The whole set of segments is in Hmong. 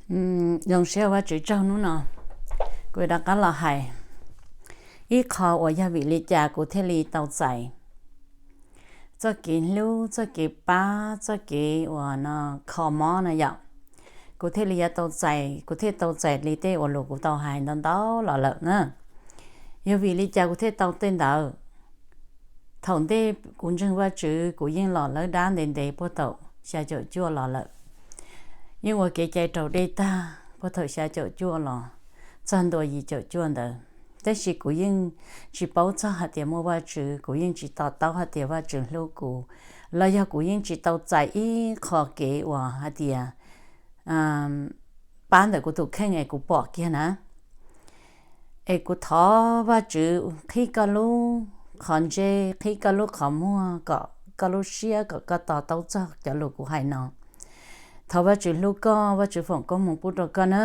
Zoo siab Vajtswv tsaug hnub no, kuv rov qab los hais ib qho uas yog vim li cas kuv thiaj li tau txais txoj kev hlub, txoj kev pab, txoj kev uas no kho mob na yom. Kuv thiaj li yuav tau txais, kuv thiaj tau txais li tej uas lus kuv tau hais ntau ntau los lawm na. Yog vim li cas kuv thiaj tau tej ntawd? Thaum ntej kuv ntseeg Vajtswv kuv yeej los lawb dab ntev ntev puag thaum xya caum cuaj los lawm. Yeej ua kev cai raus dej tag puag thaum xya caum cuaj los txog ntua yim caum cuaj ntawd, tab sis kuv yeej tsis paub txog hais tias muaj Vajtswv, kuv yeej tsis to taub hais tias Vajtswv hlub kuv, los yog kuv yeej tsis tau txais ib qho kev uas hais tias pab ntawm kuv tus kheej es kuv pom kiag na. Es kuv thov Vajtswv qhib koj lub qhov ntsej, qhib koj lub qhov muag, kom koj lub siab, kom koj to taub txog cov lus kuv hais no. Thov Vajtswv hlub koj, Vajtswv foom koob hmoov pub rau koj na.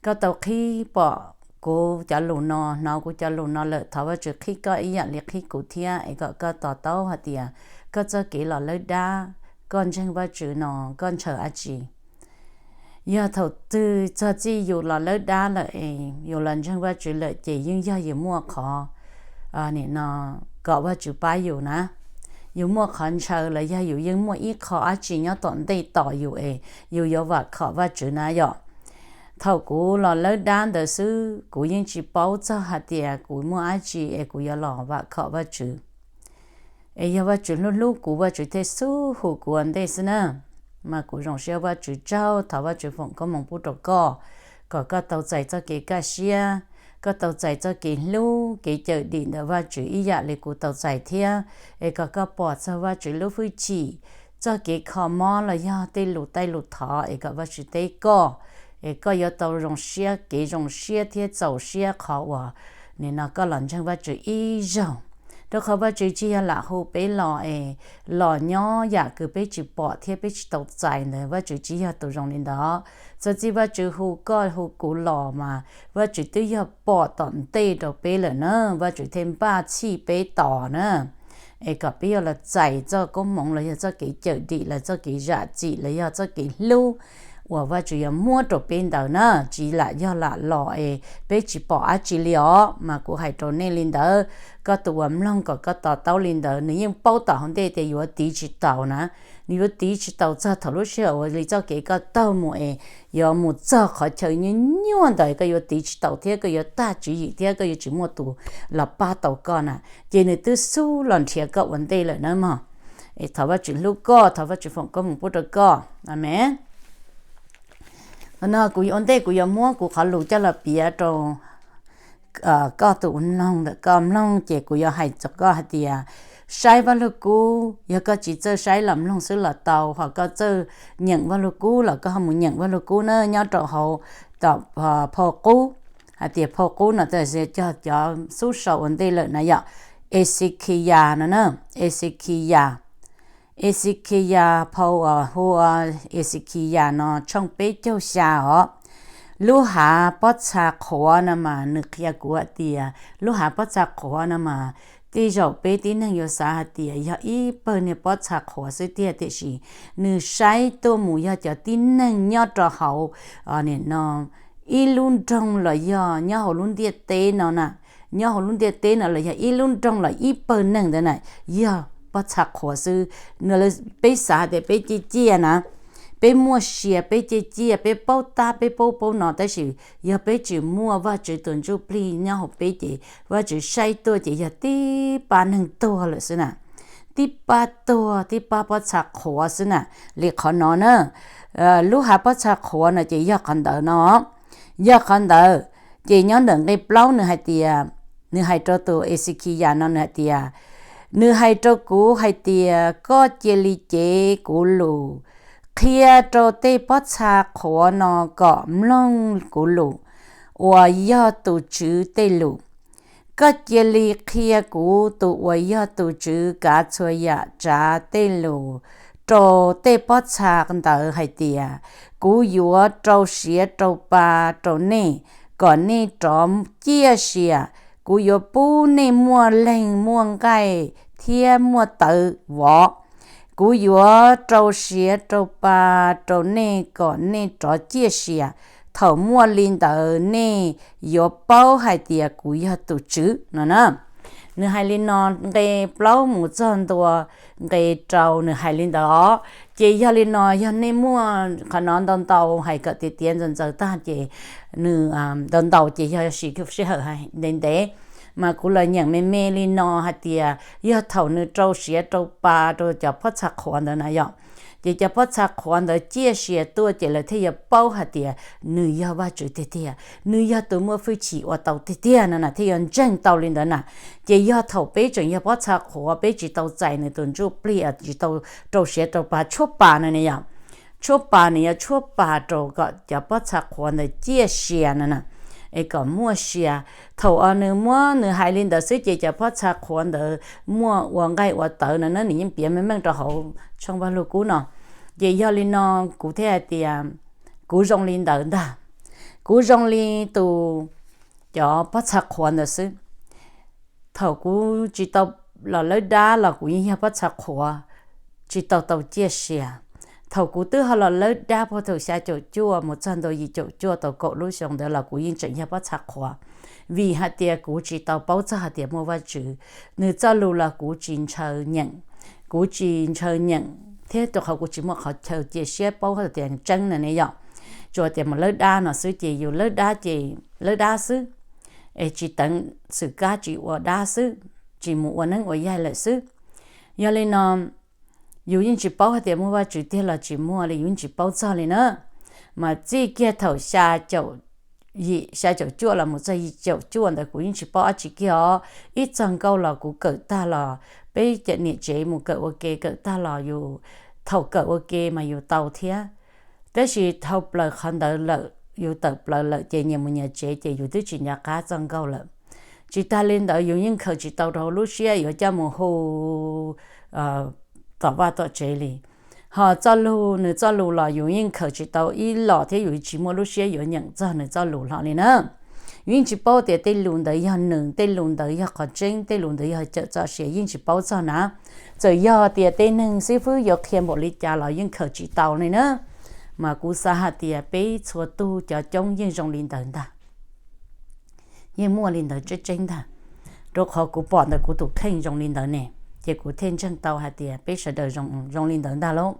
Koj tau qhib pom kuv cov lus no, hnov kuv cov lus no lawm, thov Vajtswv qhib koj ib yam li qhib kuv thiab, es kom koj to taub hais tias koj txoj kev los lawb dab, koj ntseeg Vajtswv no koj ntshaw dab tsi. Yog thaum twg txog txij yus los lawb dab lawm es yus los ntseeg Vajtswv lawm ces yeej yog yus muaj qhov, nim no, kom Vajtswv pab yus na. Yus muaj qhov ntshaw los yog yus yeej muaj ib qho dab tsi nyob tom ntej tos yus es yus yuav vam khom Vajtswv na yom. Thaum kuv los lawb dab ntawd xwb kuv yeej tsis paub txog hais tias kuv muaj dab tsi es kuv yuav los vam khom Vajtswv. Es yog Vajtswv hlub hlub kuv, Vajtswv thiaj xub hu kuv ua ntej xwb na. Mas kuv zoo siab Vajtswv tsaug, thov Vajtswv foom koob hmoov pub rau koj, kom koj tau txais txoj kev kaj siab, koj tau txais txoj kev hlub, kev cawm dim ntawm Vajtswv ib yam li kuv tau txais thiab. Es kom koj pom txog Vajtswv lub hwj chim, txoj kev kho mob los yog tej lus taij lus thov, es kom Vajtswv teb koj, es koj yuav tau zoo siab, kev zoo siab thiab txaus siab qhov uas nim no koj los ntseeg Vajtswv ib zaug. Rau qhov Vajtswv tsis yog lam hu peb los es los nyob yam kws peb tsis pom thiab peb tsis tau txais ntawd, Vajtswv tsis yog tus zoo li ntawd. Txog txij Vajtswv hu koj hu kuv los mas Vajtswv twb yog pom tom ntej rau peb lawm na, Vajtswv thiaj npaj txhij peb tos na. Es kom peb yuav los txais txoj koob hmoov los yog txoj kev cawm dim los txoj kev zam txim los yog txoj kev hlub uas Vajtswv yuav muab rau peb ntawd na, tsis lam yog lam los es peb tsis pom dab tsi li os. Mas kuv hais rau nej li ntawd, koj tus uas mloog kom koj to taub li ntawd, nws yeej paub tom hauv ntej tias yuav tiv tsis taus na. Nws yuav tiv tsis taus txog thaum lub sij hawm uas li txoj kev koj taug mus es yuav mus txog qhov chaw nyuaj nyuaj ntawd, koj yuav tiv tsis taus thiab koj yuav tag tswv yim thiab koj yuav tsis muaj tus los pab tau koj na. Ces nws twb xub los nrhiav koj ua ntej lawm na mog. Es thov Vajtswv hlub koj, thov Vajtswv foom koob hmoov pub rau koj. Amees. Qhov no kuv ua ntej kuv yuav muab kuv qhov lus coj los piav rau koj tus uas mloog ntawm koj mloog, ces kuv yuav hais txog koj hais tias saib Vaj Lug Kub, yog koj tsis txawj saib los mloog xwb los tau, ho koj txawj nyeem Vaj Lug Kub los koj ho mus nyeem Vaj Lug Kub na, nyob rau hauv tom phau qub, hais tias phau qub no cog cov xub sau ua ntej lawm na yom. Exikiyas no na, Exikiyas, Exikiyas phau uas hu ua Exikiyas no tshooj peb caug xya os. Lub hav pob txha qhuav no mas nws qhia kuv hais tias lub hav pob txha qhuav no mas tej zaum peb tib neeg yuav xav hais tias yog ib pawg niag pob txha qhuav xwb tiag, tiam sis nws saib tuaj mus yog cov tib neeg nyob rau hauv, nim no, ib lub nroog los yog nyob hauv lub ntiaj teb no na, nyob hauv lub ntiaj teb no los yog ib lub nroog los ib pawg neeg ntawd na, yog pob txha qhuav xwb. Peb xav hais tias peb ciaj ciaj na, peb muaj sia, peb ciaj ciaj, peb paub tab, peb paub paub no, tab sis yog peb tsis muaj Vajtswv tus ntsuj plig nyob hauv peb ces Vajtswv saib tuaj ces yog tib pab neeg tuag lawm xwb na. Tib pab tuag, tib pab pob txha qhuav xwb na. Li qhov no na, lub hav pob txha qhuav no ces yog qhov ntawd no. Yog qhov ntawd, ces nyob ntawm nqe plaub nws hais tias, nws hais rau tus Exikiyas no nws hais tias, nws hais rau kuv hais tias koj cia li cev kuv lus, qhia rau tej pob txha qhuav no kom mloog kuv lus, uas yog tus Tswv tej lus. Koj cia li qhia kuv tus uas yog tus Tswv kav txhua yam tsav tej lus rau tej pob txha ntawd hais tias, kuv yuav rau siav rau pa rau nej kom nej rov ciaj sia, kuv yuav pub nej muaj leeg muaj nqaij thiab muaj tawv vov. Kuv yuav rau siav rau pa rau nej kom nej rov ciaj sia. Thaum muaj li ntawd nej yuav paub hais tias kuv yog tus Tswv no na. Nws hais li no, nqe plaub mus txog ntua nqe rau nws hais li ntawd os. Ces yog li no yog nej muaj qhov no ntau ntau hais kom tiav tiav ntxaws ntxaws tag ces nws ntau ntau ces yog siv sij hawm ntev ntev. Mas kuv los nyeem me me li no hais tias yog thaum nws rau siav rau pa rau cov pob txha qhuav ntawd na yom, ces cov pob txha qhuav ntawd ciaj sia tuaj ces lawv thiaj yuav paub hais tias nws yog Vajtswv tiag tiag, nws yog tus muaj hwj chim ua tau tiag tiag no na, thiaj yuav ntseeg tau li ntawd na. Ces yog thaum peb tseem yog pob txha qhuav, peb tsis tau txais nws tus ntsuj plig, tsis tau rau siav rau pa tshuab pa no ne yom, tshuab pa nws yuav tshuab pa rau kom cov pob txha qhuav ntawd ciaj sia no na, es kom muaj sia. Thaum uas nws muab nws hais li ntawd xwb ces cov pob txha qhuav ntawd muaj ua nqaij ua tawv no na, nws yeej piav meej meej rau hauv tshooj Vaj Lug Kub no. Ces yog li no kuv thiaj hais tias kuv zoo li ntawd ntag, kuv zoo li tus cov pob txha qhuav ntawd xwb. Thaum kuv tsis tau los lawb dab los kuv yeej yog pob txha qhuav, tsis tau tau ciaj sia. Thaum kuv twb ho los lawb dab puag thaum xya caum cuaj mus txog ntua yim caum cuaj tau kaum lub xyoo ntawd los kuv yeej tseem yog pob txha qhuav, vim hais tias kuv tsis tau paub txog hais tias muaj Vajtswv. Nws txoj lus los kuv tsis ntshaw nyeem, kuv tsis ntshaw nyeem thiab rau qhov kuv tsis muaj qhov chaw cia siab paub hais tias tseeb no ne yom. Tsuas tias mus lawb dab no xwb ces yus lawb dab ces lawb dab xwb, es tsis teev xwm kab tsis ua dab xwb, tsis mus ua neeb ua yaig lawm xwb. Yog li no yus yeej tsis paub hais tias muaj Vajtswv tiag los tsis muaj li, yus yeej tsis paub txog li na. Mas txij kiag thaum xya caum yim, xya caum cuaj los mus txog yim caum cuaj ntawd kuv yeej tsis paub dab tsi kiag os. Ib txog nkauj los kuv kawm tag los, peb cov niam tsev mus kawm ua ke kawm tag los yus, thaum kawm ua ke mas yus tau thiab. Tab sis dhau plaws qhov ntawd lawm, yus tawm plaws lawm ces nyias mus nyias tsev ces yus twb tsis nco qab txoj nkauj lawm. Tsis tag li ntawd yus yeej khaws tsis tau rau lub siab yuav coj mus hu tom vaj tom tsev li. Ho txoj lus, nws txoj lus los yus yeej khaws tsis tau ib los thiab yus tsis muaj lub siab yuav nyeem txog nws txoj lus hlo li na. Yus yeej tsis paub tias tej lus ntawd yog nws, tej lus ntawd yog qhov tseeb, tej lus ntawd yog cawm txoj sia, yeej tsis paub txog na. Txawm yog tias tej neeg xib fwb yuav qhia npaum li cas los yeej khaws tsis tau li na. Mas kuv xav hais tias peb txhua tug cov coob yeej zoo li ntawd ntag, yeej muaj li ntawd tseeb tseeb ntag. Rau qhov kuv pom ntawm kuv tus kheej zoo li ntawd ne, ces kuv thiaj ntseeg tau hais tias peb sawv daws zoo li ntawd ntag lauj.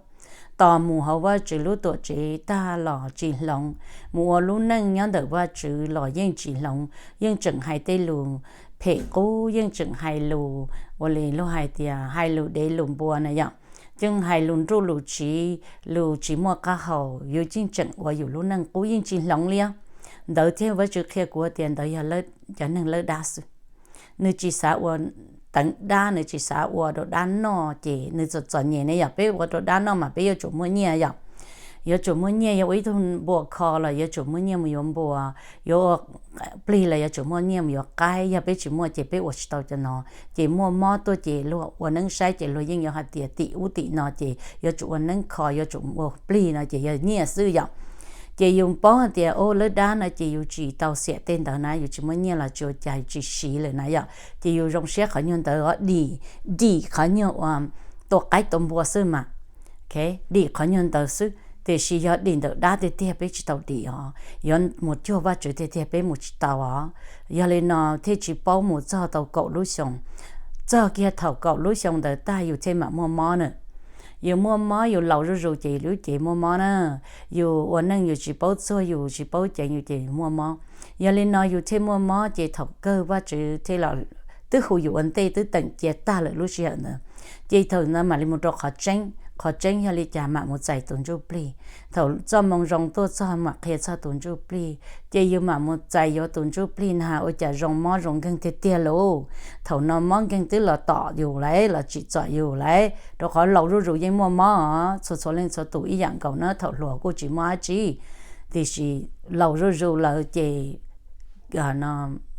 Tos mus hauv Vajtswv lub tuam tsev tag los tsis hloov, mus ua lub neej nyob ntawm Vajtswv los yeej tsis hloov, yeej tseem hais tej lus phem qub, yeej tseem hais lus ua li luag hais tias hais lus dev lus npua na yom, yeej hais lus nruj lus tsiv, lus tsis muaj qab hau, yus yeej tseem ua yus lub neej qub yeej tsis hloov li. Ntawd thiaj Vajtswv qhia kuv tias ntawd yog cov neeg lawb dab xwb. Nws tsis xav ua teev dab, nws tsis xav ua rau dab noj ces nws txom txom nyem ne yom, peb ua rau dab noj mas peb yuav tsum muaj nyiaj yom. Yuav tsum muaj nyiaj, yuav ua ib tug npua kho los yuav tsum muaj nyiaj mus yuav npua, yuav ua plig los yuav tsum muaj nyiaj mus yuav qaib, yog peb tsis muaj ces peb ua tsis tau cov no. Ces muaj mob tuaj ces luag ua neeb saib ces luag yeej yuav hais tias tim ub tim no ces yuav tsum ua neeb kho, yuav tsum ua plig no ces yog nyiaj xwb yom. Ces yus paub hais tias o lawb dab no ces yus tsis tau xiam tej ntawd na, yus tsis muaj nyiaj los tsis ua cas, yus tsis siv lawm na yom. Ces yus zoo siab qhov nyuag ntawd os, dim, dim qhov nyuag uas tua qaib tua npua xwb mas, dim qhov nyuag ntawd xwb. Tiam sis yog dim ntawm dab tiag tiag peb tsis tau dim os, yuav mus cuag Vajtswv tiag tiag peb mus tsis tau os. Yog li no thiaj tsis paub mus txog tau kaum lub xyoo. Txog kiag thaum kaum lub xyoo ntawd tag yus thiaj mam muaj mob na. Yus muaj mob yus laus zuj zus ces lub cev muaj mob na. Yus ua neej yus tsis paub txuag yus tsis paub ceev yus ces yus muaj mob. Yog li no yus thiaj muaj mob ces thaum kawg Vajtswv thiaj los twb hu yus ua ntej twb teem cia tag lawm lub sij hawm ntawd. Ces thaum ntawd mam li mus rau qhov tseeb, qhov tseeb yog li cas mam mus txais tus ntsuj plig. Thaum txoj moo zoo tuaj txog mam qhia txog tus ntsuj plig, ces yus mam mus txais yuav tus ntsuj plig na ua cas zoo mob zoo nkeeg tiag tiag lauj. Thaum no mob nkeeg twb los tom yus lawm los tsim txom yus lawm, rau qhov laus zuj zus yeej muaj mob, txhua txhua leej txhua tus ib yam nkaus na, thaum hluas kuj tsis muaj dab tsi, tiam sis laus zuj zus lawm ces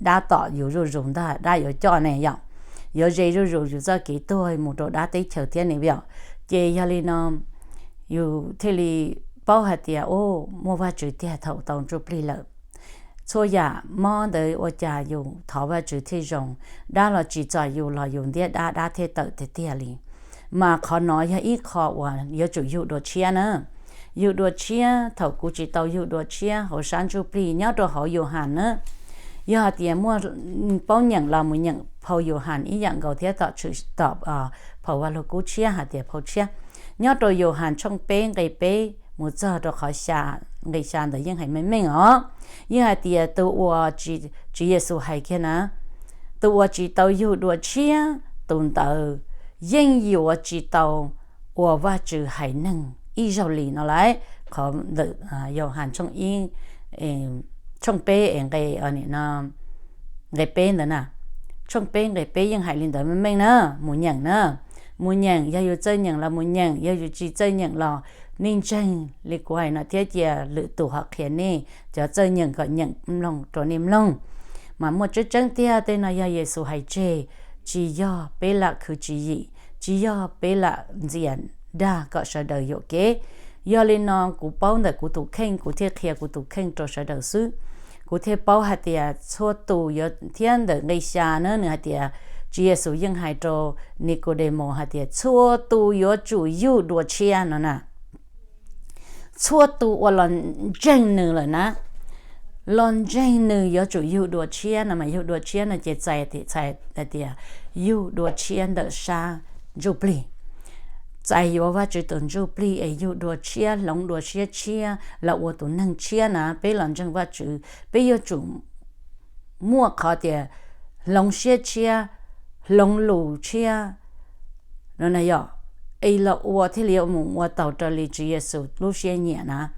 dab tom yus zuj zus ntag, dab yuav coj ne yom, yuav ze zuj zus yus txoj kev tuag mus rau dab teb chaws thiab ne yom. Ces yog li no yus thiaj li paub hais tias o, muaj Vajtswv tiag thaum tau ntsuj plig lawm. Txhua yam mob ntawd ua cas yus thov Vajtswv thiaj zoo, dab los tsim txom yus los yus ntiab dab, dab thiaj tawm tiag tiag li. Mas qhov no yog ib qho uas yuav tsum yug dua tshiab na. Yug dua tshiab, thaum kuv tsis tau yug dua tshiab hauv sab ntsuj plig nyob rau hauv Yauhas na, yog hais tias muaj paub nyeem los mus nyeem phau Yauhas ib yam nkaus thiab tom tshwm tom phau Vaj Lug Kub Tshiab hais tias phau tshiab, nyob rau Yauhas tshooj peb nqe peb mus txog rau qhov xya, nqe xya ntawd yeej hais meej meej os. Yeej hais tias tus uas, Tswv Yexus hais kiag na, tus uas tsis tau yug dua tshiab tus ntawd yeej yuav tsis tau ua Vajtswv haiv neeg ib zaug li no lauj. Qhov ntawm Yauhas tshooj ib, tshooj peb es nqe, nqe peb ntawd na, tshooj peb nqe peb yeej hais li ntawd meej meej na. Mus nyeem na, mus nyeem, yog yus txawj nyeem los mus nyeem, yog yus tsis txawj nyeem los nej ntseeg li kuv hais no thiab cia lwm tus ho qhia nej cov txawj nyeem kom nyeem mloog rau nej mloog. Mas muaj tseeb tseeb tiag tej no yog Yexus hais tseg, tsis yog peb lam khwv tswv yim, tsis yog peb lam ntxias dag kom sawv daws yuam kev. Yog li no kuv paub ntawm kuv tus kheej kuv thiaj qhia kuv tus kheej rau sawv daws xwb. Kuv thiaj paub hais tias txhua tus yuav, thiab ntawm nqe xya na nws hais tias, Tswv Yexus yeej hais rau Nikaudemaus hais tias txhua tus yuav tsum yug dua tshiab no na. Txhua tus uas los ntseeg nws lawm na, los ntseeg nws yuav tsum yug dua tshiab no mas yug dua tshiab no ces txhais hais tias yug dua tshiab ntawm sab ntsuj plig, txais yuav Vajtswv tus ntsuj plig es yug dua tshiab, hloov dua siab tshiab los ua tus neeg tshiab na. Peb los ntseeg Vajtswv peb yuav tsum muaj qhov tias hloov siab tshiab, hloov lus tshiab no na yom, es los ua thiaj li mus ua tau raws li Tswv Yexus lub siab nyiam na.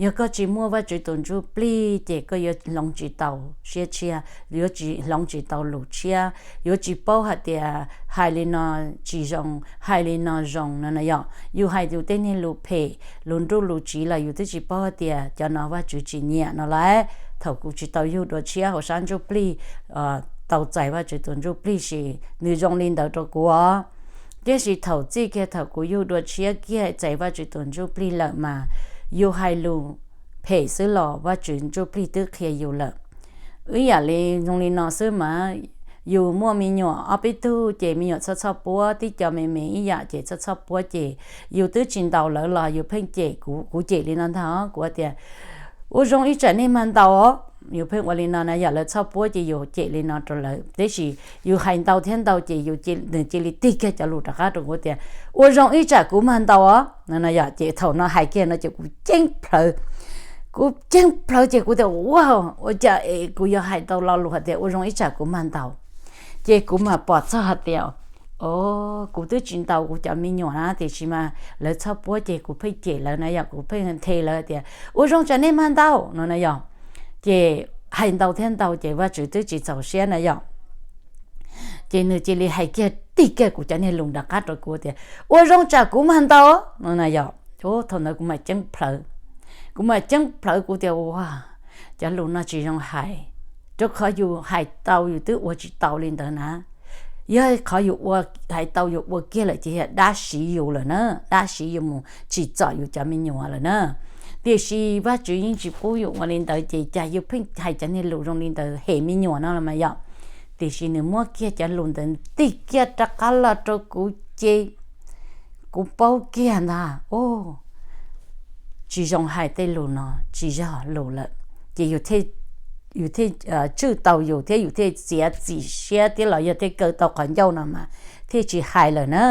Yog koj tsis muaj Vajtswv tus ntsuj plig ces koj yuav hloov tsis tau siab tshiab, yuav tsis hloov tsis tau lus tshiab, yuav tsis paub hais tias hais li no tsis zoo, hais li no zoo no na yom. Yus hais yus tej niag lus phem, lus nruj lus tsiv los yus twb tsis paub hais tias cov no Vajtswv tsis nyiam no lauj. Thaum kuv tsis tau yug dua tshiab hauv sab ntsuj plig, tau txais Vajtswv tus ntsuj plig ces nws zoo li ntawd rau kuv os. Tiam sis thaum txij kiag thaum kuv yug dua tshiab kiag txais Vajtswv tus ntsuj plig lawm mas yus hais lus phem xwb los Vajtswv ntsuj plig twb qhia yus lawm. Ib yam li zoo li no xwb mas, yus muaj me nyuam ob peb tug ces me nyuam txhob txhob puab, tib co me me ib yam ces txhob txhob puab ces yus twb tsis ntaus lawv los yus pheej cem, kuv cem li no ntag, kuv tias ua zoo ib tsam nej mag ntaus os, yus pheej ua li no na yom, lawv txhob puab ces yus cem li no rau lawv, tiam sis yus hais ntau thiab ntau ces nws cia li tig kiag cov lus rov qab rau kuv tias ua zoo ib tsam kuv mag ntaus os no na yom. Ces thaum no hais kiag no ces kuv ceeb plhawv, kuv ceeb plhawv ces kuv tias ua, ua cas es kuv yuav hais tau lo lus hais tias ua zoo ib tsam kuv mag ntaus. Ces kuv mam pom txog hais tias o, kuv twb tsis ntaus kuv cov me nyuam na tiam sis mas lawv txhob puab ces kuv pheej cem lawv na yom, kuv pheej nthe lawv tias ua zoo tsam nej mag ntaus no na yom. Ces hais ntau thiab ntau ces Vajtswv twb tsis txaus siab na yom. Ces nws cia li hais kiag tig kiag kuv cov niag lus nram qab rau kuv tias ua zoo tsam kuv mag ntaus no na yom. Thaum ntawd kuv mam ceeb plhawv, kuv mam ceeb plhawv kuv tias ua, cov lus no tsis zoo hais, rau qhov yus hais tau yus twb ua tsis tau li ntawd na. Yog qhov yus ua, hais tau yus ua kiag lawm ces yog dab siv yus lawm na, dab siv yus mus tsim txom yus cov me nyuam lawm na. Tiam sis Vajtswv yeej tsis pub yus ua li ntawd ces cas yus pheej hais cov niag lus zoo li ntawd hem me nyuam no los mas yom. Tiam sis nws muab kiag cov lus ntawd tig kiag rov qab los rau kuv ces kuv paub kiag ntag, tsis zoo hais tej lus no tsis yog lus lawm. Ces yus thiaj tswj tau yus thiab yus thiaj txiav txim siab thiab los yog thiaj kaw tau qhov ncauj no mas thiaj tsis hais lawm na.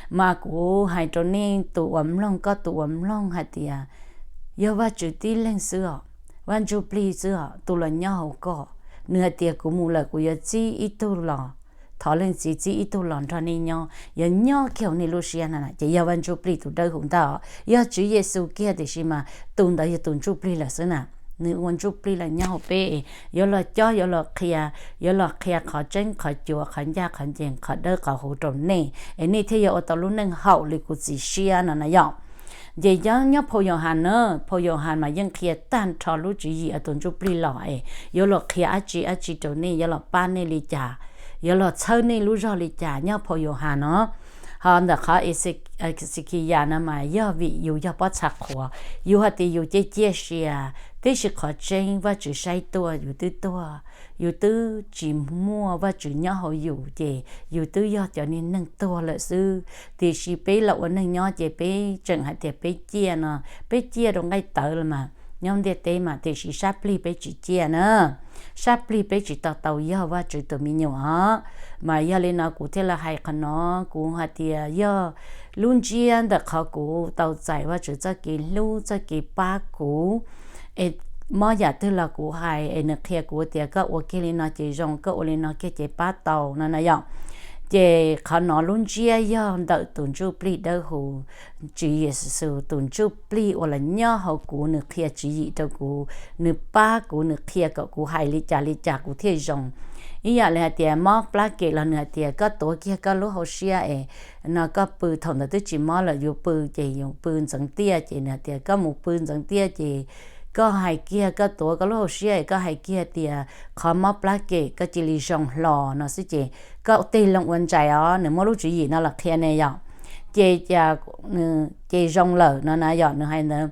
Mas kuv hais rau nej tus uas mloog, koj tus uas mloog hais tias yog Vajtswv tib leeg xwb os, Vaj Ntsuj Plig xwb os, tus los nyob hauv koj, nws hais tias kuv mus lawm kuv yuav txib ib tug los, thov Leej Txiv txib ib tug los nrog nej nyob, yuav nyob kiag hauv nej lub siab na, ces yog Vaj Ntsuj Plig tus dawb huv ntag os. Yog Tswv Yexus kiag tiam sis mas tus ntawd yog tus Ntsuj Plig lawm xwb na. Nws ua Ntsuj Plig lawm nyob hauv peb, yuav los cob, yuav los qhia, yuav los qhia qhov tseeb qhov cuav, qhov ncaj qhov ncees, qhov dawb qhov huv rau nej es nej thiaj yuav ua tau lub neej haum li kuv txiv siab no na yom. Ces nyob phau Yauhas na, phau Yauhas mas yeej qhia tag nrho lub tswv yim tus Ntsuj Plig los es yuav los qhia dab tsi dab tsi rau nej, yuav los pab nej li cas, yuav los txhawb nej lub zog li cas nyob phau Yauhas no. Ho ntawm qhov Xekiyas no mas yog vim yus yog pob txha qhuav, yus hais tias yus ciaj ciaj sia, tiam sis qhov tseeb Vajtswv saib tuaj yus twb tuag, yus twb tsis muaj Vajtswv nyob hauv yus ces yus twb yog cov niag neeg tuag lawm xwb. Tiam sis peb los ua neeg nyob ces peb tseem hais tias peb ciaj no, peb ciaj rau nqaij tawv los mas nyob ntiaj teb mas, tiam sis sab plig peb tsis ciaj na. Sab plig peb tsis tau tau yog Vajtswv tus me nyuam os. Mas yog li no kuv thiaj li hais qhov no, kuv hais tias yog lub ntsiab ntawm qhov kuv tau txais Vajtswv txoj kev hlub txoj kev pab kuv, es mob yam twg los kuv hais es nws qhia kuv tias koj ua kiag li no ces zoo, koj ua li no kiag ces pab tau no na yom. Ces qhov no lub ntsiab yog ntawm tus ntsuj plig dawb huv, Tswv Yexus tus ntsuj plig uas los nyob hauv kuv, nws qhia tswv yim rau kuv, nws pab kuv, nws qhia kom kuv hais li cas li cas kuv thiaj zoo. Ib yam li hais tias mob plab kem los nws hais tias koj tuav kiag koj lub hauv siab es no koj pw, thaum ntawd twb tsis mob lawm, yus pw ces yus pw ntxeev tiaj ces nws hais tias koj mus pw ntxeev tiaj ces koj hais kiag, koj tuav koj lub hauv siab es koj hais kiag tias qhov mob plab kem koj cia li zoo hlo no xwb ces koj tig loo ua ntsais os, nws muab lub tswv yim no los qhia ne yom. Ces, ces zoo lawm no na yom, nws hais ntawd.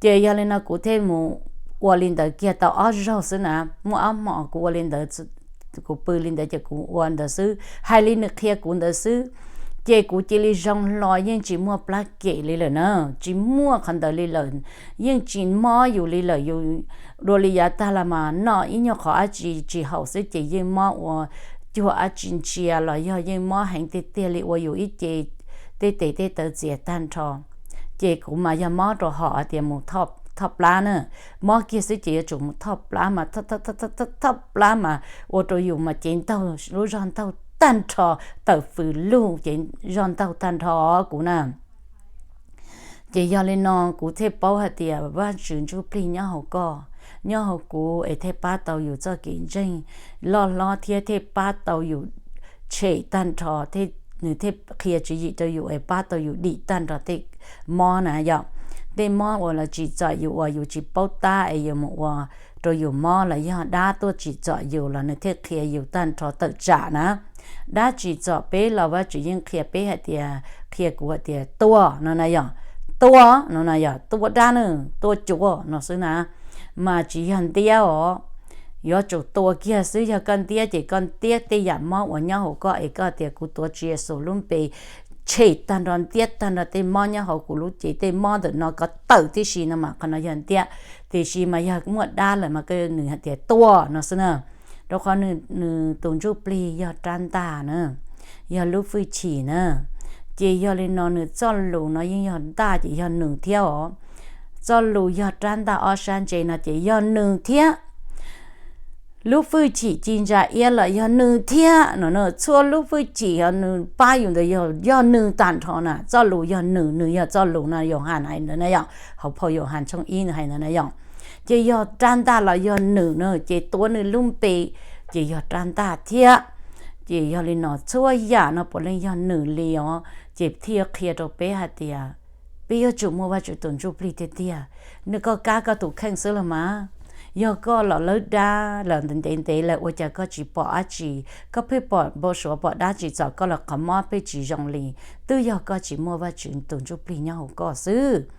Ces yog li no kuv thiaj mus ua li ntawd kiag tau ob zaug xwb na, muaj ob hmo kuv ua li ntawd, kuv pw li ntawd ces kuv ua ntawd xwb, hais li nws qhia kuv ntawd xwb. Ces kuv cia li zoo hlo, yeej tsis muaj plab kem li lawm na, tsis muaj qhov ntawd li lawm, yeej tsis mob yus li lawm. Yus dua li yav tag los mas noj ib nyuag qhov dab tsi tsis haum xwb ces yeej mob ua cuag dab tsi ntsia los yog yeej mob heev tiag tiag li ua yus ib ce tej tes tej taw txias tag nrho. Ces kuv mas yog mob rau hom tias mus thoj plab na, mob kiag xwb ces yuav tsum mus thoj plab mas thoj plab mas ua rau yus mas cev ntaug lub zog ntaug tag nrho, tawm fws lug ces zog ntaug tag nrho kuv na. Ces yog li no kuv thiaj paub hais tias Vajtswv ntsuj plig nyob hauv koj, nyob hauv kuv es thiaj pab tau yus txoj kev ntseeg loj hlob thiab thiaj pab tau yus tshem tag nrho, nws thiaj qhia tswv yim rau yus es pab tau yus dim tag nrho tej mob na yom. Tej mob uas los tsim txom yus uas yus tsis paub tab es yus mus ua rau yus mob los yog dab tuaj tsim txom yus los nws thiaj qhia yus tag nrho tawm tsam na. Dab tsim txom peb los Vajtswv yeej qhia peb hais tias, qhia kuv hais tias tua no na yom, tua no na yom, tua dab na, tua cuav no xwb na, mas tsis yog ntiab os. Yuav tsum tua kiag xwb, yog koj ntiab ces koj ntiab tej yam mob uas nyob hauv koj es koj tias kuv tuav Tswv Yexus lub npe tshem tag nrho, ntiab tag nrho tej mob nyob hauv kuv lub cev, tej mob ntawm no kov tawm tib si no mas qhov no yog ntiab. Tiam sis mas yog muaj dab lawm mas nws hais tias tua no xwb na. Rau qhov nws tus ntsuj plig yog rab ntaj na, yog lub fwj chim na. Ces yog li no nws txoj lus no yeej yog ntaj ces yog nws thiab os. Txoj lus yog rab ntaj ob sab ntse no ces yog nws thiab. Lub fwj chim ci ntsa iab los yog nws thiab no, txhua lub fwj chim nws pab yus ntawd yog nws tag nrho na. Txoj lus yog nws, nws yog txoj lus no, Yauhas hais ntawd na yom, hauv phau Yauhas tshooj ib nws hais ntawd na yom. Ces yog rab ntaj los yog nws na, ces tuav nws lub npe ces yog rab ntaj thiab. Ces yog li no txhua yam no puav leej yog nws li os. Ces thiaj qhia rau peb hais tias peb yuav tsum muaj Vajtswv tus ntsuj plig tiag tiag. Nws koj kab koj tus kheej xwb los mas, yog koj los lawb dab los ntev ntev lawm ua cas koj tsis pom dab tsi, koj pheej pom npau suav pom dab tsim txom koj los qhov mob pheej tsis zoo li, twb yog koj tsis muaj Vajtswv tus ntsuj plig nyob hauv koj xwb.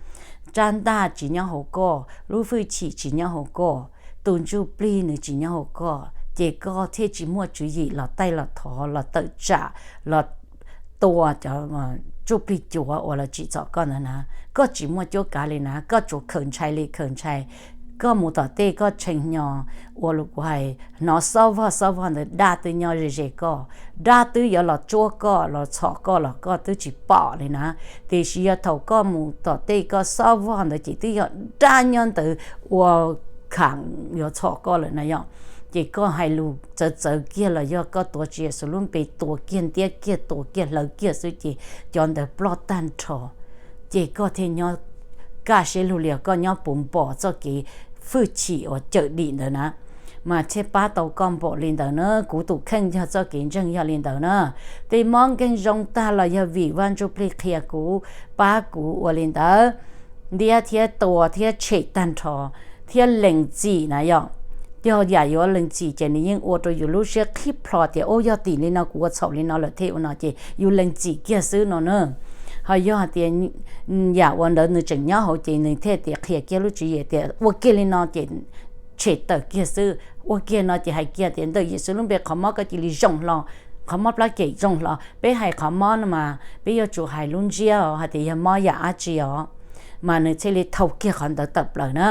Rab ntaj tsis nyob hauv koj, lub fwj chim tsis nyob hauv koj, tus ntsuj plig nws tsis nyob hauv koj, ces koj thiaj tsis muaj tswv yim los taij los thov los tawm tsam los tua cov ntsuj plig cuav uas los tsim txom koj ntawd na. Koj tsis muaj cuab kav li na, koj tsuas khaws ntshai li khaws ntshai. Koj mus tom tej koj tshee hnyo ua li kuv hais, hnov xob vog xob vog ntawd dab twb nyob ze ze koj, dab twb yuav los tsuab koj los txhom koj los koj twb tsis pom li na. Tiam sis yog thaum koj mus tom tej koj xob vog ntawd ces twb yog dab nyob ntawd ua khav yuav txhom koj lawm na yom. Ces koj hais lus txawv txawv kiag los yog koj tuav Tswv Yexus lub npe tua kiag ntiab kiag tua kiag hlawv kiag xwb ces cov ntawd ploj tag nrho. Ces koj thiaj nyob kaj siab lug li os, koj nyob puv npo txoj kev fwj chim uas cawm dim ntawd na, mas thiaj pab tau koj npaum li ntawd na. Kuv tus kheej yog txoj kev ntseeg yog li ntawd na. Tej mob nkeeg zoo tag los yog vim Vaj Ntsuj Plig qhia kuv, pab kuv ua li ntawd, ntiab thiab tua thiab tshem tag nrho, thiab lees txim na yom. Yog yam yuav lees txim ces nws yeej ua rau yus lub siab qhib plho tias, ub, yog tim li no kuv ua txhaum li no lawm thiab ua no, ces yus lees txim kiag xwb no na. Ho yog hais tias yam uas ntawd nws tseem nyob hauv ces nws thiaj tias qhia kiag lub tswv yim tias ua kiag li no ces tshem tawm kiag xwb, ua kiag no ces hais kiag tias ntawm Yexus lub npe qhov mob koj cia li zoo hlo, qhov mob plab kem zoo hlo. Peb hais qhov mob no mas peb yuav tsum hais lub ntsiab os, hais tias yog mob yam dab tsi os, mas nws thiaj li thau kiag qhov ntawd tawm plaws na.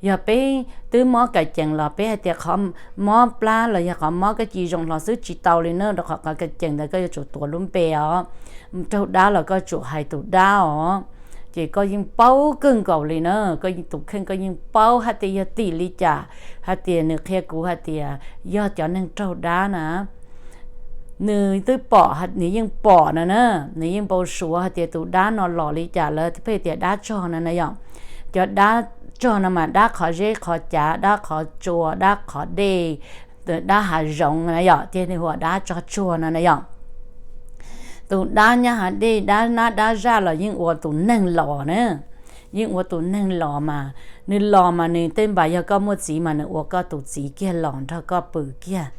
Yog peb twb mob ka cees los peb hais tias qhov mob plab los yog qhov mob koj cia li zoo hlo xwb tsis tau li na, rau qhov qhov ka cees ntawd koj yuav tsum tuav lub npe os. Raug dab los koj tsum hais tus dab os. Ces koj yeej paub kawg nkaus li na, koj yeej tus kheej koj yeej paub hais tias yog tim li cas. Hais tias nws qhia kuv hais tias yog cov neeg raug dab na, nws twb pom, nws yeej pom no na, nws yeej npau suav hais tias tus dab no los li cas lawv pheej tias dab tsog no na yom. Cov dab tsog no mas dab qhov zeb qhov cav, dab qhov tsua, dab qhov dej, dab hav zoov na yom, ces nws hu ua dab tsog tsuag no na yom. Tus dab nyob hav dej, dab nab dab zaj los yeej ua tus neeg los na. Yeej ua tus neeg los mas, nws los mas nws tej npam yog koj muaj txiv mas nws ua koj tus txiv kiag los nrog koj pw kiag.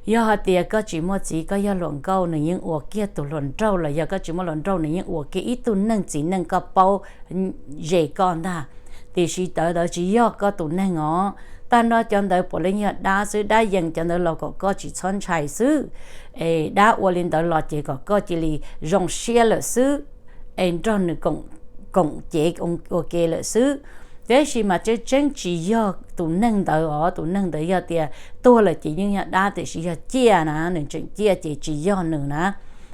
Yog hais tias koj tsis muaj txiv koj yog hluas nkauj nws yeej ua kiag tus hluas nraug, los yog koj tsis muaj hluas nraug nws yeej ua kiag ib tug neeg txiv neej koj paub ze koj ntag. Tiam sis tawv ntawd tsis yog koj tus neeg os. Tag nrho cov ntawd puav leej yog dab xwb, dab yees cov ntawd los kom koj tsis txhob ntshai xwb. Es dab ua li ntawd los ces kom koj cia li zoo siab lawm xwb, es nrog nws koom cev ua ke lawm xwb. Tab sis mas tseeb tseeb tsis yog tus neeg ntawd os, tus neeg ntawd yog tias tuag lawm ces yeej yog dab, tiam sis yog ciaj na, nws tseem ciaj ces tsis yog nws na.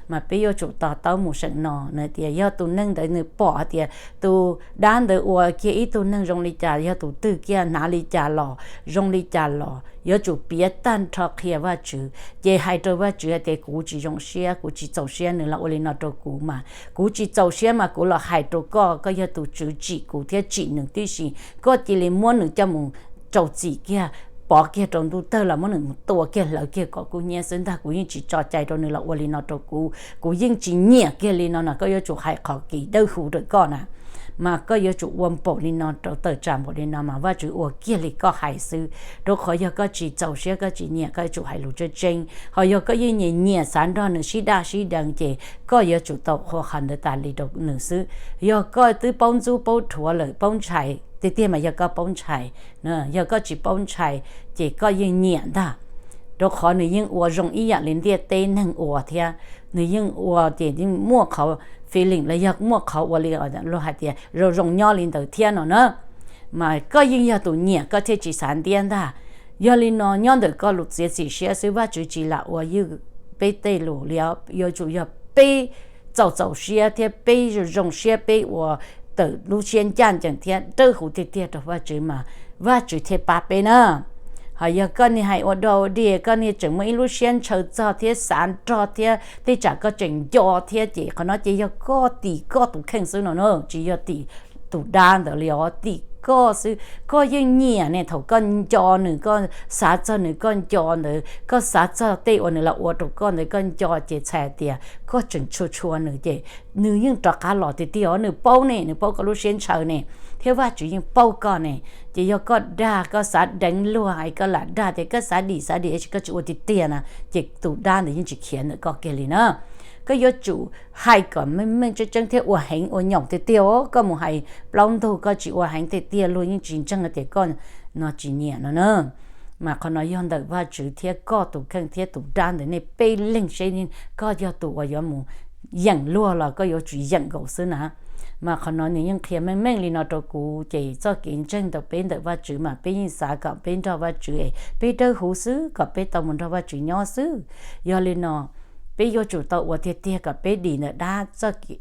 Mas peb yuav tsum to taub mus seem no na, tias yog tus neeg ntawd nws pom hais tias tus dab ntawd ua kiag ib tug neeg zoo li cas, yog tus twg kiag hnav li cas los zoo li cas los yuav tsum piav tag nrho qhia Vajtswv, ces hais rau Vajtswv hais tias kuv tsis zoo siab, kuv tsis txaus siab nws los ua li no rau kuv mas, kuv tsis txaus siab mas kuv los hais rau koj, koj yog tus tswv tsim kuv thiab tsim nws tib si, koj cia li muab nws coj mus rau txim kiag, pov kiag rau ntuj tawg los muab nws mus tua kiag hlawv kiag kom kub hnyiab xwb ntag, kuv yeej tsis tso cai rau nws los ua li no rau kuv, kuv yeej tsis nyiam kiag li no na, koj yuav tsum hais qhov kev dawb huv rau koj na. Mas koj yuav tsum ua npaum li no rau tawm tsam npaum li no mas Vajtswv ua kiag li koj hais xwb, rau qhov yog koj tsis txaus siab koj tsis nyiam koj yuav tsum hais lus tseeb tseeb, ho yog koj yeej nyiam nyiam xav nrog nws sib daj sib deev ces koj yuav tsum tau qhuas qhov ntawd tas li rau nws xwb. Yog koj twb paub ntxub paub rhuav lawm paub ntshai tiag tiag mas yog koj paub ntshai, yog koj tsis paub ntshai ces koj yeej nyiam ntag. Rau qhov nws yeej ua zoo ib yam li ntiaj teb neeg ua thiab, nws yeej ua ces yeej muaj qhov feeling los yog muaj qhov ua li luag hais tias zoo zoo nyob li ntawd thiab no na. Mas koj yeej yog tus nyiam koj thiaj tsis xav ntiab ntag. Yog li no nyob ntawm koj lus txiav txim siab xwb, Vajtswv tsis lam ua ywj peb tej lus li, yuav tsum yog peb txaus txaus siab thiab peb zoo zoo siab peb ua tawm lub siab ncaj ncees thiab dawb huv tiag tiag rau Vajtswv mas Vajtswv thiaj pab peb na. Ho yog koj niag hais ua dog ua dig, koj niag tseem muaj ib lub siab ntshaw txog thiab xav nrog thiab tej tsam koj tseem nco thiab ces qhov no ces yog koj tim koj tus kheej xwb no na, tsis yog tim tus dab ntawd li os, tim koj xwb. Koj yeej nyiam ne, thaum koj nco nws, koj xav txog nws, koj nco ntawd, koj xav txog tej uas nws los ua rau koj ntawd, koj nco ces txhais tias koj tseem tshua tshua nws ces nws yeej rov qab los tiag tiag os. Nws paub ne, nws paub koj lub siab ntshaw ne, thiab Vajtswv yeej paub koj ne. Ces yog koj dag, koj xav deev luag es koj lam dag tias koj xav dim xav dim, koj tsis ua tiag tiag na, ces tus dab ntawd yeej tsis khiav ntawm koj kiag li na. Koj yuav tsum hais kom meej meej tseeb tseeb thiab ua heev ua nyaum tiag tiag os. Koj mus hais plaub ntug koj tsis ua heev tiag tiag luag yeej tsis ntseeg tias koj no tsis nyiam no na. Mas qhov no yog ntawm Vajtswv thiab koj tus kheej thiab tus dab ntawd nej peb leeg seb koj yog tus uas yuav mus yeem luag los koj yuav tsum yeem nkaus xwb na. Mas qhov no nws yeej qhia meej meej li no rau kuv, ces txoj kev ntseeg ntawm peb ntawm Vajtswv mas peb yeej xav kom peb nrog Vajtswv es peb dawb huv xwb kom peb tau mus nrog Vajtswv nyob xwb. Yog li no peb yuav tsum tau ua tiag tiag kom peb dim ntawm dab txoj,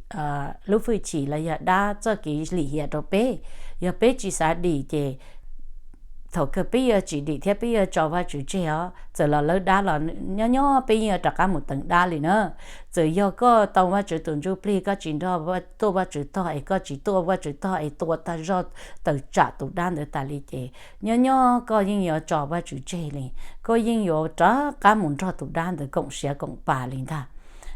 lub hwj chim los yog dab txoj kev lim hiam rau peb. Yog peb tsis xav dim ces thaum kawg peb yuav tsis dim thiab peb yuav tso Vajtswv tseg os. Txawm los lawv dab los nyob nyob peb yeej yuav rov qab mus teev dab li na. Txawm yog koj tau Vajtswv tus ntsuj plig koj tsis nrog tuaj Vajtswv tog es koj tsis tuaj Vajtswv tog es tua tag zog tawm tsam tus dab ntawd tas li ces nyob nyob koj yeej yuav tso Vajtswv tseg li. Koj yeej yuav rov qab mus nrog tus dab ntawd koom siav koom pa li ntag,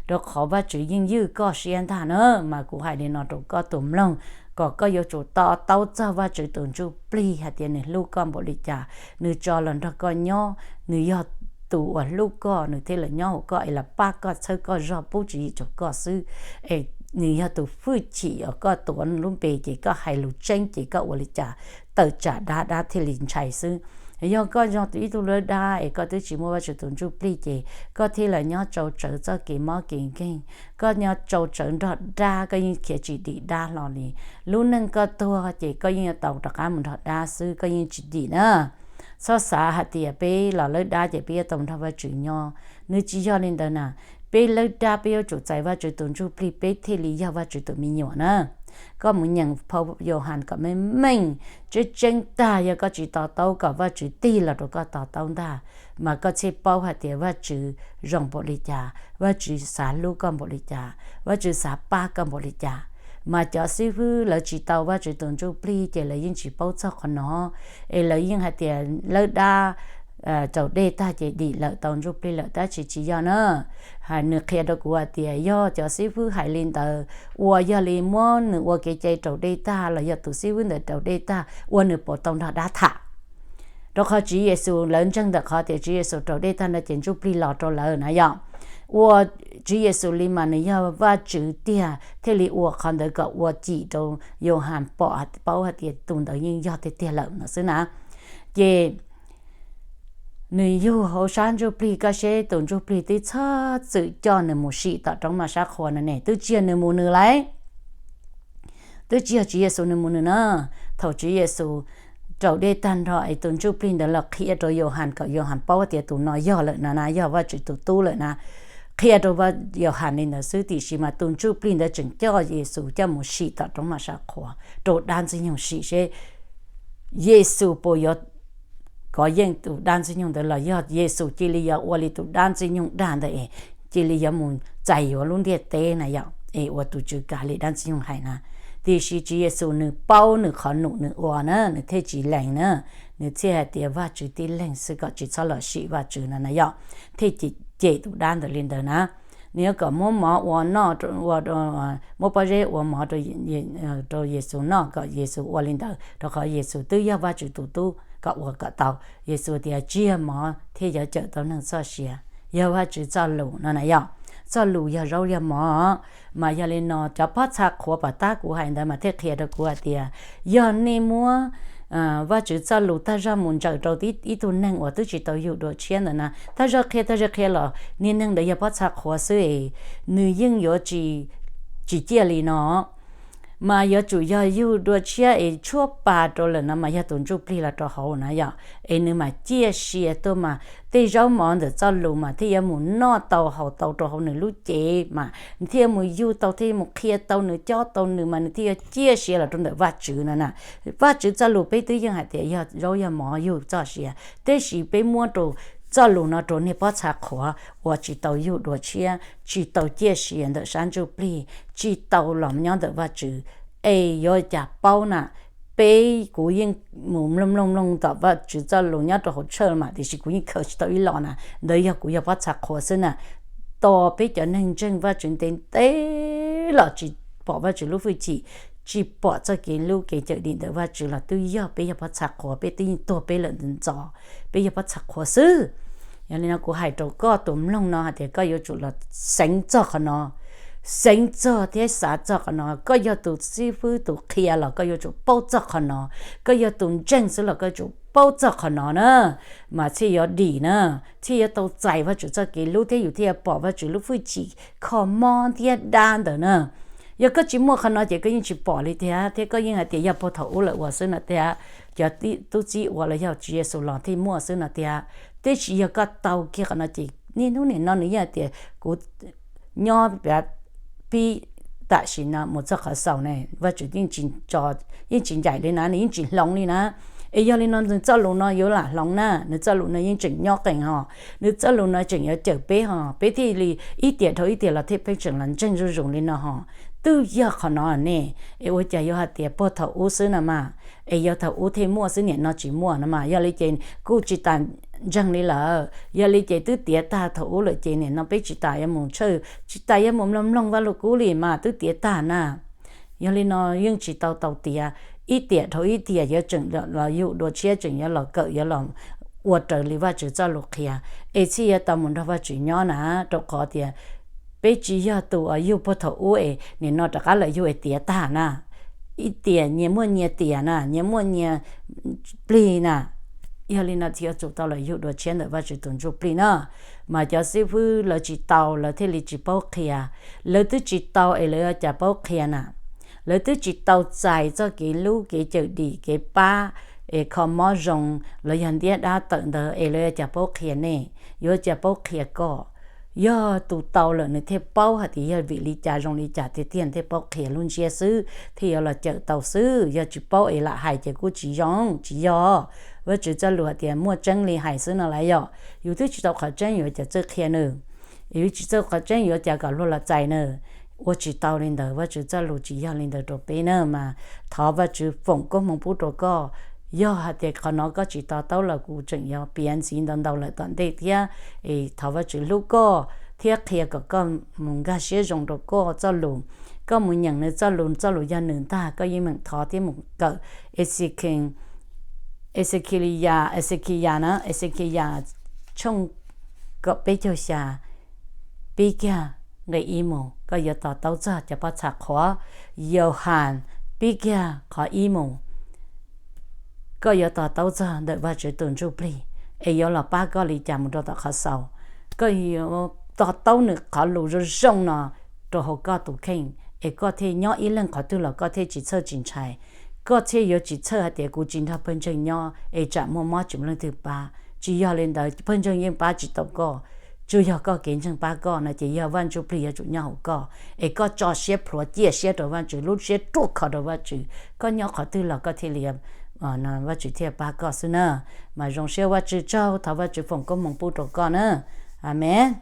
rau qhov Vajtswv yeej ywj koj siab ntag na. Mas kuv hais li no rau koj tus mloog, kom koj yuav tsum to taub txog Vajtswv tus Ntsuj Plig hais tias nws hlub koj npaum li cas, nws tso los nrog koj nyob, nws yog tus uas hlub koj, nws thiaj los nyob hauv koj es los pab koj txhawb koj zog pub tswv yim rau koj xwb. Es nws yog tus hwj chim uas koj tuav lub npe ces koj hais lus tseeb ces koj ua li cas tawm tsam dab, dab thiaj li ntshai xwb. Yog koj yog ib tug lawv dab es koj twb tsis muaj Vajtswv tus Ntsuj Plig ces koj thiaj los nyob tsau tsawv txoj kev mob kev nkeeg, koj nyob tsau tsawv nrog dab, koj yeej khiav tsis dim dab hlo li. Lub neej koj tuag ces koj yeej yuav tau rov qab mus nrog dab xwb, koj yeej tsis dim na. Txhob xav hais tias peb los lawv dab ces peb yuav tau nrog Vajtswv nyob, nws tsis yog li ntawd na. Peb lawv dab peb yuav tsum txais Vajtswv tus Ntsuj Plig peb thiaj li yog Vajtswv tus me nyuam na. Koj mus nyeem phau Yauhas kom meej meej, tseeb tseeb tag yog koj tsis to taub kom Vajtswv tig los rau koj to taub ntag, mas koj thiaj paub hais tias Vajtswv zoo npaum li cas, Vajtswv xav hlub koj npaum li cas, Vajtswv xav pab koj npaum li cas. Mas cov xib fwb lawv tsis tau Vajtswv tus Ntsuj Plig ces lawv yeej tsis paub txog qhov no, es lawv yeej hais tias lawv dab raus dej tag ces dim lawm tau Ntsuj Plig lawm, tab sis tsis yog na. Hais nws qhia rau kuv hais tias yog cov xib fwb hais li ntawd, uas yog li muab nws ua kev cai raus dej tag los yog tus xib fwb ntawd raus dej tag ua nws puas tau nrog dab tham? Rau qhov Tswv Yexus lawv ntseeg ntawm qhov tias Tswv Yexus raus dej tag no ces Ntsuj Plig los rau lawv na yom. Ua Tswv Yexus li mas nws yog Vajtswv tiag thiaj li ua qhov ntawd kom ua cim rau Yauhas pom paub hais tias tus ntawd yeej yog tiag tiag lawm no xwb na. Ces nws yug hauv sab ntsuj plig, koj seb tus ntsuj plig twb txhob txwm coj nws mus sim tom roob maj sab qhua no ne, twb tsis yog nws mus nws lauj. Twb tsis yog Tswv Yexus nws mus nws na. Thaum Tswv Yexus raus dej tag nrho es tus ntsuj plig ntawd los qhia rau Yauhas kom Yauhas paub tias tus no yog lawm na, yog Vajtswv tus tub lawm na. Qhia rau Yauhas li ntawd xwb, tiam sis mas tus ntsuj plig ntawd tseem coj Yexus coj mus sim tom roob maj sab qhua rau dab ntxwg nyoog sim seb Yexus puas yuav kov yeej tus dab ntxwg nyoog ntawd los yog Yexus cia li yuav ua li tus dab ntxwg nyoog dag ntawd es cia li yuav mus txais yuav lub ntiaj teb na yom, es ua tus tswv kav li dab ntxwg nyoog hais na. Tiam sis Tswv Yexus nws paub nws qhov num nws ua na, nws thiaj tsis lees na, nws thiaj hais tias Vajtswv tib leeg xwb, kom tsis txhob los sim Vajtswv no na yom, thiaj cem tus dab ntawd li ntawd na. Nws yuav kom muab mov ua noj, muab pob zeb ua mov rau Yexus noj, kom Yexus ua li ntawd, rau qhov Yexus twb yog Vajtswv tus tub, kom ua kom tau. Yexus tias tsis yog mov thiaj yuav cawm tau neeg txoj sia, yog Vajtswv txoj lus no na yom. Txoj lus yog zaub yog mov. Mas yog li no cov pob txha qhuav pom tab kuv hais ntawd mas thiaj qhia rau kuv hais tias yog nej muab Vajtswv txoj lus tag zog mus ntsaws rau ib tug neeg uas twb tsis tau yug dua tshiab ntawd na, tag zog qhia tag zog qhia los niag neeg ntawd yog pob txha qhuav xwb es nws yeej yuav tsis ciaj li no. Mas yuav tsum yog yug dua tshiab es tshuab pa rau lawm no mas yog tus ntsuj plig los rau hauv na yom, es nws mam ciaj sia tuaj mas tej zaub mov ntawm txoj lus mas thiaj yuav mus noj tau haus tau rau hauv nws lub cev mas nws thiaj yuav mus yug tau, thiaj yuav mus qhia tau nws, cob tau nws mas nws thiaj yuav ciaj sia los rau ntawm Vajtswv no na. Vajtswv txoj lus peb twb yeej hais tias yog zaub yog mov yug txoj sia, tiam sis peb muab rau txoj lus no rau niag pob txha qhuav uas tsis tau yug dua tshiab, tsis tau ciaj sia ntawm sab ntsuj plig, tsis tau los nyob ntawm Vajtswv, es yuav cas paub na. Peb kuv yeej mus mloog mloog mloog tom Vajtswv txoj lus nyob rau hauv tshawj mas tiam sis kuv yeej khaws tsis tau ib lo na, ntawd yog kuv yog pob txha qhuav xwb na. Tos peb cov neeg ntseeg Vajtswv ntev ntev los tsis pom Vajtswv lub hwj chim, tsis pom txoj kev hlub kev cawm dim ntawm Vajtswv los twb yog peb yog pob txha qhuav, peb twb yeej tuag peb lawm ntxov ntxov, peb yog pob txha qhuav xwb. Yog li no kuv hais rau koj tus mloog no hais tias koj yuav tsum los xeev txog qhov no, xeev txog thiab xav txog qhov no. Koj yog tus xib fwb tus qhia los koj yuav tsum paub txog qhov no, koj yog tus ntseeg xwb los koj yuav tsum paub txog qhov no na, mas thiaj yuav dim na, thiaj yuav tau txais Vajtswv txoj kev hlub thiab yus thiaj yuav pom Vajtswv lub hwj chim kho mob thiab dab ntawd na. Yog koj tsis muaj qhov no ces koj yeej tsis pom li tiag, thiab koj yeej hais tias yog puag thaum ub lawm ua xwb no tiag, cov tub txib ua los yog Tswv Yexus los thiaj muaj xwb no tiag. Tiam sis yog koj tau kiag qhov no ces niaj hnub nim no nws yeej hais tias kuv nyob pib tam sim no mus txog qhov xaus ne, Vajtswv yeej tsis ncaim li na, nws yeej tsis hloov li na. Es yog li no nws txoj lus no yuav lam hloov na, nws txoj lus no yeej tseem nyob qees ho, nws txoj lus no tseem yuav cawm peb ho, peb thiaj li ib tiam dhau ib tiam los thiaj pheej tseem los ntseeg zuj zus li no ho. Twb yog qhov no ne, es ua cas yuav hais tias puag thaum ub xwb no mas, es yog thaum ub thiaj muaj xwb nim no tsis muaj no mas, yog li ces kuj tsis tas ntseeg li lawm. Yog li ces twb tiav tag thaum ub lawm ces nim no peb tsis tas yuav mus tshawj, tsis tas yuav mus mloog mloog Vajluskub li mas twb tiav tag na. Yog li no yeej tsis tau tau tiav, ib tiam dhau ib tiam yuav tseem los yug dua tshiab, tseem yuav los kawm yuav los ua raws li Vajtswv txoj lus qhia, es thiaj yuav tau mus nrog Vajtswv nyob na. Rau qhov tias peb tsis yog tus uas yug puag thaum ub es nim no rov qab los yug es tiav tag na. Ib tiam nyias muaj nyias tiam na, nyias muaj nyias plig na. Yog li no thiaj yuav tsum tau los yug dua tshiab ntawm Vajtswv tus ntsuj plig na. Mas cov xib fwb lawv tsis tau lawv thiaj li tsis paub qhia. Lawv twb tsis tau es lawv yuav cas paub qhia na? Lawv twb tsis tau txais txoj kev hlub kev cawm dim kev pab es kho mob zoo los yog ntiab dab tawm ntawd es lawv yuav cas paub qhia nej, yuav cas paub qhia koj? Yog tus tau lawm nws thiaj paub hais tias yog vim li cas zoo li cas tiag tiag thiaj paub qhia lub ntsiab xwb thiaj yuav los cawm tau xwb. Yog tsis paub es lam hais ces kuj tsis zoo, tsis yog. Vajtswv txoj lus hais tias muaj tseeb li hais xwb no lawm yom. Yus twb tsis tau qhov tseeb yuav cas txawj qhia nws? Yus tsis tau qhov tseeb yuav cas kom luag los txais nws? Ua tsis tau li ntawd, Vajtswv txoj lus tsis yog li ntawd rau peb na. Mas thov Vajtswv foom koob hmoov pub rau koj. Yog hais tias qhov no koj tsis to taub los kuv tseem yuav piav ntxiv ntau ntau lawm tom ntej thiab. Es thov Vajtswv hlub koj thiab qhia kom koj mus nkag siab zoo rau koj txoj lus. Koj mus nyeem nws txoj lus, txoj lus yog nws ntag, koj yeej meem thov thiab mus kawm Exekias, Exekiyas, Exekiyas na, Exekiyas tshooj kaum peb caug xya, pib kiag nqe ib mus koj yuav to taub txog cov pob txha qhuav. Yauhas pib kiag qhov ib mus koj yuav to taub txog ntawm Vajtswv tus ntsuj plig es yuav los pab koj li cas mus rau tom qhov xaus. Koj yuav to taub nws qhov lus zoo zoo no rau hauv koj tus kheej es koj thiaj nyob ib leeg qhov twg los koj thiaj tsis txhawj tsis ntshai. Koj thiaj yuav tsis txhawj hais tias kuv tsis nrog pawg ntseeg nyob es tsam muaj mob tsis muaj leej twg pab. Tsis yog li ntawd, pawg ntseeg yeej pab tsis tau koj. Tsuas yog koj kev ntseeg pab koj no ces yog Vaj Ntsuj Plig yuav tsum nyob hauv koj es koj tso siab plhuav ciaj siab rau Vaj Tswv, lub siab ruaj khov rau Vaj Tswv. Koj nyob qhov twg los koj thiaj li, Vaj Tswv thiaj pab koj xwb na. Mas zoo siab, Vaj Tswv tsaug, thov Vaj Tswv foom koob hmoov pub rau koj na. Amees.